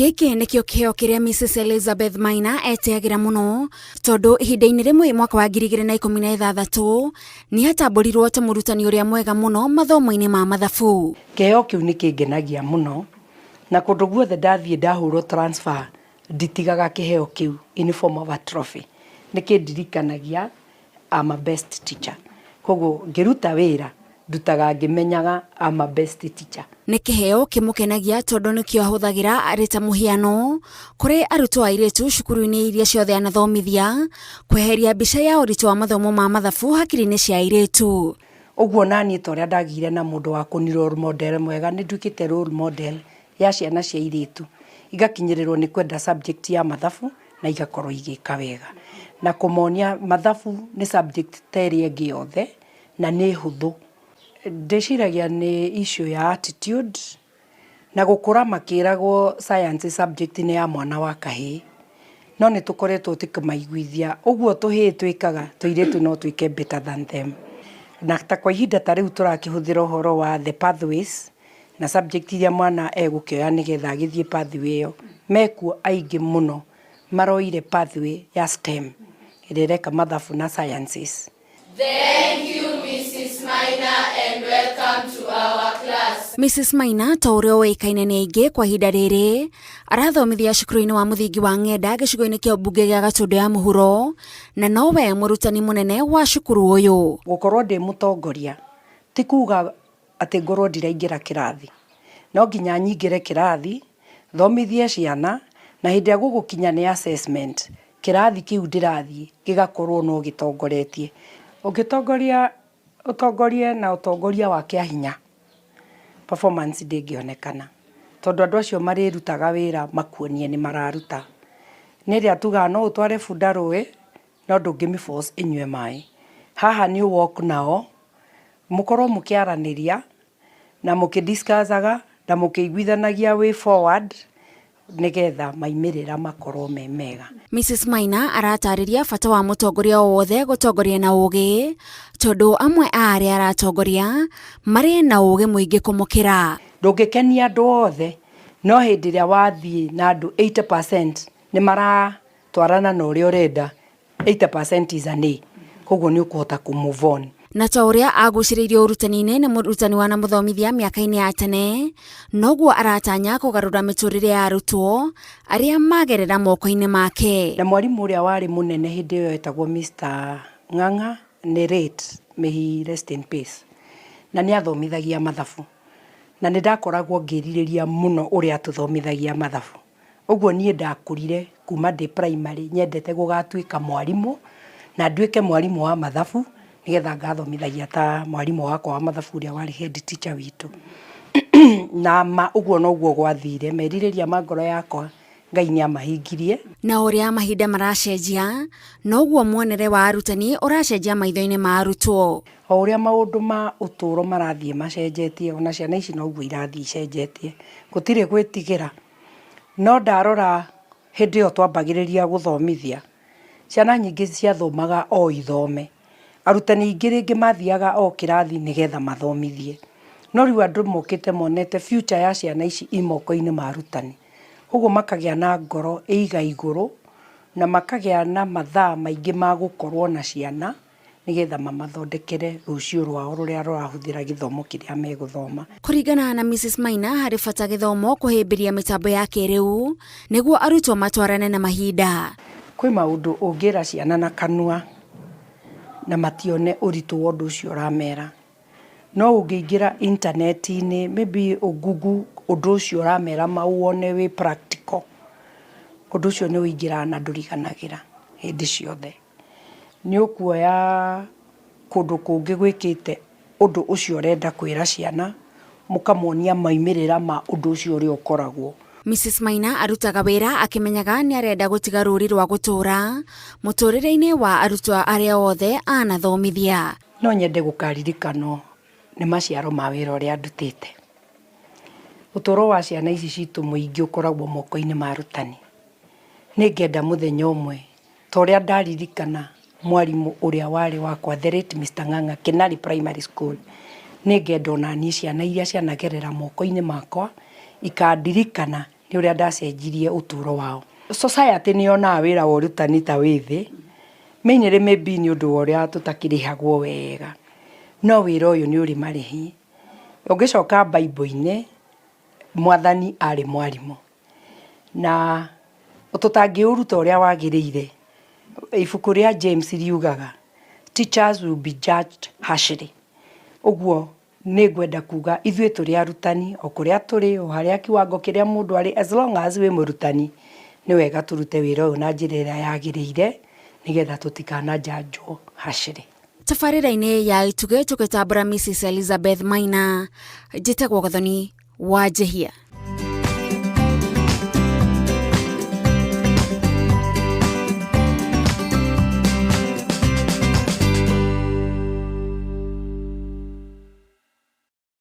Gĩkĩ nĩkĩo kĩheo kĩrĩa Mrs Elizabeth Maina etĩagĩra mũno tondũ ihinda-inĩ rĩmwe mwaka wa 2016 nĩ atambũrirwo ta mũrutani ũrĩa mwega mũno mathomo-inĩ ma mathabu. Kĩheo kĩu nĩ kĩngenagia mũno na kũndũ guothe ndathiĩ ndahũrwo transfer nditigaga kĩheo kĩu in form of a trophy. Nĩ kĩndirikanagia I'm a best teacher. Koguo ngĩruta wĩra ndutaga ngĩmenyaga I'm a best teacher. Nĩ kĩheo kĩmũkenagia tondũ nĩkĩo ahũthagĩra arĩ ta mũhiano kũrĩ arutwo airĩtu cukuru-inĩ iria ciothe anathomithia, kweheria mbica ya ũritũ wa mathomo ma mathabu hakiri-inĩ cia airĩtu. Ũguo naniĩ ta ũrĩa ndagĩire na mũndũ wa kũni role model mwega, nĩ nduĩkĩte role model ya ciana cia airĩtu, igakinyĩrĩrwo nĩ kwenda subject ya mathabu na igakorwo igĩka wega. Na kũmonia mathabu nĩ subject ta ĩrĩa ĩngĩ yothe na nĩ hũthũ. Ndĩciragia nĩ issue ya attitude na gũkũra makĩragwo science subject nĩ ya mwana wa kahĩĩ, no nĩ tũkoretwo tũkĩmaiguithia ũguo tũhĩĩ twĩkaga tũirĩtu no twĩke better than them. Na ta kwa ihinda ta rĩu tũrakĩhũthĩra ũhoro wa the pathways na subject iria mwana egũkĩoya nĩgetha agĩthiĩ pathway ĩyo, mekuo aingĩ mũno maroire pathway ya STEM ĩrĩa ĩreka mathabu na sciences. Thank you, Mrs. Maina, and welcome to our class. Mrs Maina ta ũrĩa ũĩkaine nĩ aingĩ kwa ihinda rĩrĩ arathomithia cukuru-inĩ wa mũthingi wa Ng'enda gĩcigo-inĩ kĩa mbunge gĩa Gatũndũ ya Mũhuro na nowe mũrutani mũnene wa cukuru ũyũ. Gũkorwo ndĩ mũtongoria ti kuga atĩ ngorwo ndiraingĩra kĩrathi, no nginya nyingĩre kĩrathi thomithie ciana na hĩndĩ ĩrĩa gũgũkinya nĩ assessment kĩrathi kĩu ndĩrathiĩ gĩgakorwo no gĩtongoretie. Ũngĩtongoria ũtongorie na ũtongoria wa kĩa hinya, performance ndĩngĩonekana tondũ andũ acio marĩrutaga wĩra makuonie nĩ mararuta. Nĩ ĩrĩa tugaga no ũtware bunda rũĩ no ndũngĩmĩ force ĩnyue maĩ. Haha nĩ walk nao mũkorwo mũkĩaranĩria na mũkĩ-discussaga na mũkĩiguithanagia way forward nĩgetha maimĩrĩra makorwo me mega. Mrs Maina aratarĩria bata wa mũtongoria o wothe gũtongoria na ũgĩ tondũ amwe a arĩa aratongoria marĩ na ũgĩ mũingĩ kũmũkĩra. Ndũngĩkenia andũ othe no hĩndĩ ĩrĩa wathiĩ na andũ 80% nĩ maratwarana na ũrĩa ũrenda, 80% is an A, koguo nĩ ũkũhota kũ move on. Na ta ũrĩa agucĩrĩirio ũrutani-inĩ nĩ mũrutani wanamũthomithia mĩaka-inĩ ya tene, noguo aratanya kũgarũra mĩtũrĩre ya arutwo arĩa magerera moko-inĩ make. Na mwarimũ ũrĩa warĩ mũnene hĩndĩ ĩyo etagwo Mr. Ng'ang'a, nĩ late, may he rest in peace, na nĩ athomithagia mathabu na nĩ ndakoragwo ngĩrirĩria mũno ũrĩa atũthomithagia mathabu. Ũguo niĩ ndakũrire kuma ndĩ primary nyendete gũgatuĩka mwarimũ na nduĩke mwarimũ wa mathabu nĩgetha ngathomithagia ta mwarimũ wakwa wa mathabu ũrĩa warĩ head teacher witũ. Na ma ũguo noguo gwathire, merirĩria ma ngoro yakwa Ngai nĩ amahingirie. Na ũrĩa mahinda maracenjia noguo muonere wa arutani ũracenjia maitho-inĩ ma arutwo. O ũrĩa maũndũ ma ũtũũro marathiĩ macenjetie, ona ciana ici noguo irathiĩ icenjetie, gũtirĩ gwĩtigĩra. No ndarora hĩndĩ ĩyo twambagĩrĩria gũthomithia, ciana nyingĩ ciathomaga o ithome. Arutani aingĩ rĩngĩ mathiaga o kĩrathi nĩgetha mathomithie. No rĩu andũ mokĩte monete future ya ciana ici i moko-inĩ ma arutani. Koguo makagĩa na ngoro ĩiga igũrũ na makagĩa na mathaa maingĩ ma gũkorwo na ciana nĩgetha mamathondekere rũciũ rwao rũrĩa rũrahũthĩra gĩthomo kĩrĩa megũthoma. Kũringana na Mrs Maina, harĩ bata gĩthomo kũhĩmbĩria mĩtambo ya kĩrĩu nĩguo arutwo matwarane na mahinda. Kwĩ maũndũ ũngĩra ciana na kanua na matione ũritũ wa ũndũ ũcio ũramera, no ũngĩingĩra intaneti-inĩ maybe ũ-google ũndũ ũcio ũramera mawone wĩ practical, ũndũ ũcio nĩ ũingĩraga na ndũriganagĩra hĩndĩ ciothe. Nĩ ũkuoya kũndũ kũngĩ gwĩkĩte ũndũ ũcio ũrenda kwĩra ciana, mũkamonia maumĩrĩra ma ũndũ ũcio ũrĩa ũkoragwo. Mrs Maina arutaga wĩra akĩmenyaga nĩ arenda gũtiga rũri rwa gũtũra mũtũrĩre-inĩ wa arutwo arĩa othe anathomithia. No nyende gũkaririkanwo nĩ maciaro ma wĩra ũrĩa ndutĩte. Ũtũũro wa ciana ici citũ mũingĩ ũkoragwo moko-inĩ ma arutani. Nĩ ngenda mũthenya ũmwe ta ũrĩa ndaririkana mwarimũ ũrĩa warĩ wakwa, the late Mr. Ng'ang'a, Kenari Primary School, nĩ ngenda ona niĩ ciana iria cianagerera moko-inĩ makwa ikandirikana. Nĩ ũrĩa ndacenjirie ũtũũro wao. Society nĩ yonaga wĩra wa ũrutani ta wĩ thĩ, mainly maybe nĩ ũndũ wa ũrĩa tũtakĩrĩhagwo wega, no wĩra ũyũ nĩ ũrĩ marĩhi. Ũngĩcoka Bible-inĩ, Mwathani arĩ mwarimũ, na tũtangĩũruta ũrĩa wagĩrĩire, ibuku rĩa James riugaga, "Teachers will be judged harshly." Ũguo nĩ ngwenda kuga ithuĩ tũrĩ arutani, o kũrĩa tũrĩ, o harĩa kiwango kĩrĩa mũndũ arĩ, as long as wĩ mũrutani, nĩ wega tũrute wĩra ũyũ na njĩra ĩrĩa yagĩrĩire, nĩgetha tũtikanajanjwo harshly. Tabarĩra-inĩ ya Itugĩ tũgĩtambũra Mrs Elizabeth Maina, njĩtagwo Gathoni wa Njehia.